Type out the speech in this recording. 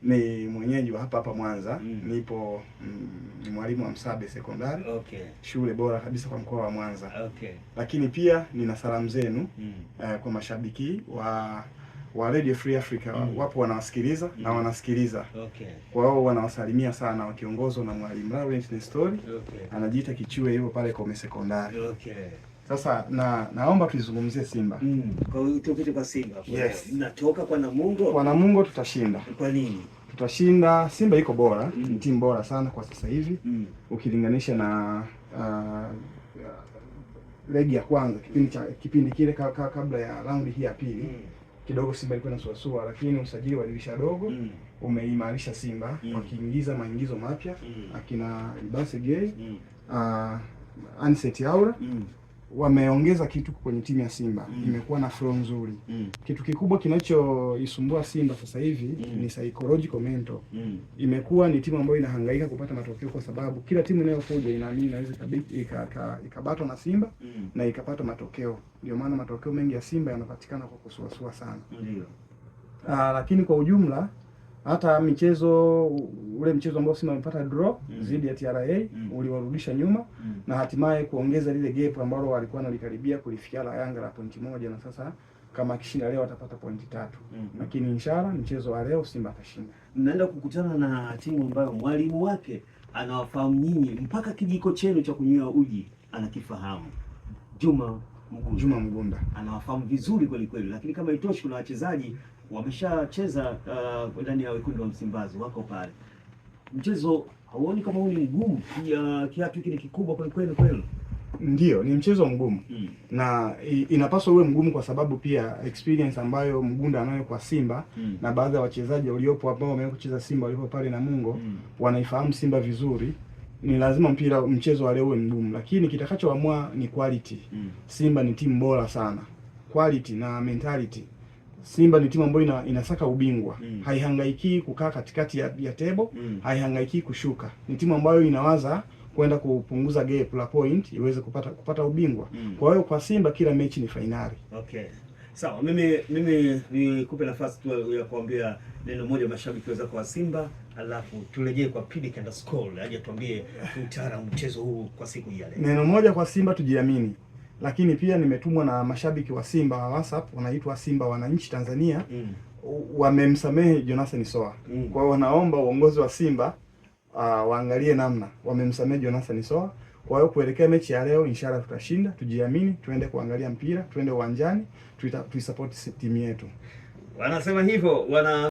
Ni mwenyeji wa hapa hapa Mwanza. Nipo ni mwalimu wa Msabe Sekondari. Shule bora kabisa kwa mkoa wa Mwanza. Lakini pia nina salamu zenu kwa mashabiki wa Radio Free Africa. Wapo wanawasikiliza na wanasikiliza. Kwa hiyo wanawasalimia sana wakiongozwa na mwalimu Laurent Nestori. Anajiita Kichue, hivyo pale Kome Sekondari. Sasa na naomba tuizungumzie Simba. Kwa hiyo tupite kwa Simba. Kwa Yes. leo. Mnatoka kwa Namungo? Kwa Namungo tutashinda. Kwa nini? Tutashinda. Simba iko bora, ni timu bora sana kwa sasa hivi ukilinganisha na legi ya kwanza, kipindi kile kabla ya raundi hii ya pili. Kidogo Simba ilikuwa inasuasua, lakini usajili wa dirisha dogo umeimarisha Simba wakiingiza maingizo mapya, akina Libase Gay, Anicet Aura, wameongeza kitu kwenye timu ya Simba. Imekuwa na flow nzuri. Kitu kikubwa kinachoisumbua Simba sasa hivi ni psychological mental. Imekuwa ni timu ambayo inahangaika kupata matokeo kwa sababu kila timu inayokuja inaamini inaweza ikabatwa na Simba na ikapata matokeo. Ndio maana matokeo mengi ya Simba yanapatikana kwa kusuasua sana. Lakini kwa ujumla hata michezo, ule mchezo ambao Simba amepata draw dhidi ya TRA uliwarudisha nyuma na hatimaye kuongeza lile gap ambalo walikuwa wanalikaribia kulifikia la Yanga la pointi 1, na sasa kama akishinda leo atapata pointi 3. Lakini inshallah mchezo wa leo Simba atashinda. Mnaenda kukutana na timu ambayo mwalimu wake anawafahamu nyinyi mpaka kijiko chenu cha kunywea uji anakifahamu. Juma Mgunda. Juma Mgunda. Anawafahamu vizuri kweli kweli, lakini kama itoshi, kuna wachezaji wameshacheza ndani ya wekundu wa Msimbazi wako pale. Mchezo hauoni kama huu ni mgumu? Kiatu hiki ni kikubwa kweli kweli kweli. Ndio, ni mchezo mgumu na inapaswa uwe mgumu kwa sababu pia experience ambayo Mgunda anayo kwa Simba na baadhi ya wachezaji waliopo ambao wamewahi kucheza Simba waliopo pale Namungo wanaifahamu Simba vizuri. Ni lazima mchezo wa leo uwe mgumu, lakini kitakachoamua ni quality. Simba ni timu bora sana, quality na mentality. Simba ni timu ambayo inasaka ubingwa, haihangaikii kukaa katikati ya table, haihangaikii kushuka. Ni timu ambayo inawaza kwenda kupunguza gap la point iweze kupata ubingwa. Kwa hiyo kwa Simba kila mechi ni fainali. Okay. Sawa, mimi nikupe nafasi tu ya kuambia neno moja mashabiki wenzako wa Simba, alafu turejee kwa Pinnick_, aje tuambie utaalamu mchezo huu kwa siku hii ya leo. Neno moja kwa Simba, tujiamini. Lakini pia nimetumwa na mashabiki wa Simba wa WhatsApp, wanaitwa Simba Wananchi Tanzania, wamemsamehe Jonathan Soa. Kwa hiyo wanaomba uongozi wa Simba waangalie namna wamemsamehe Jonathan Soa. Kwa hiyo kuelekea mechi ya leo inshallah tutashinda, tujiamini, tuende kuangalia mpira, tuende uwanjani, tuisupport timu yetu. Wanasema hivyo wana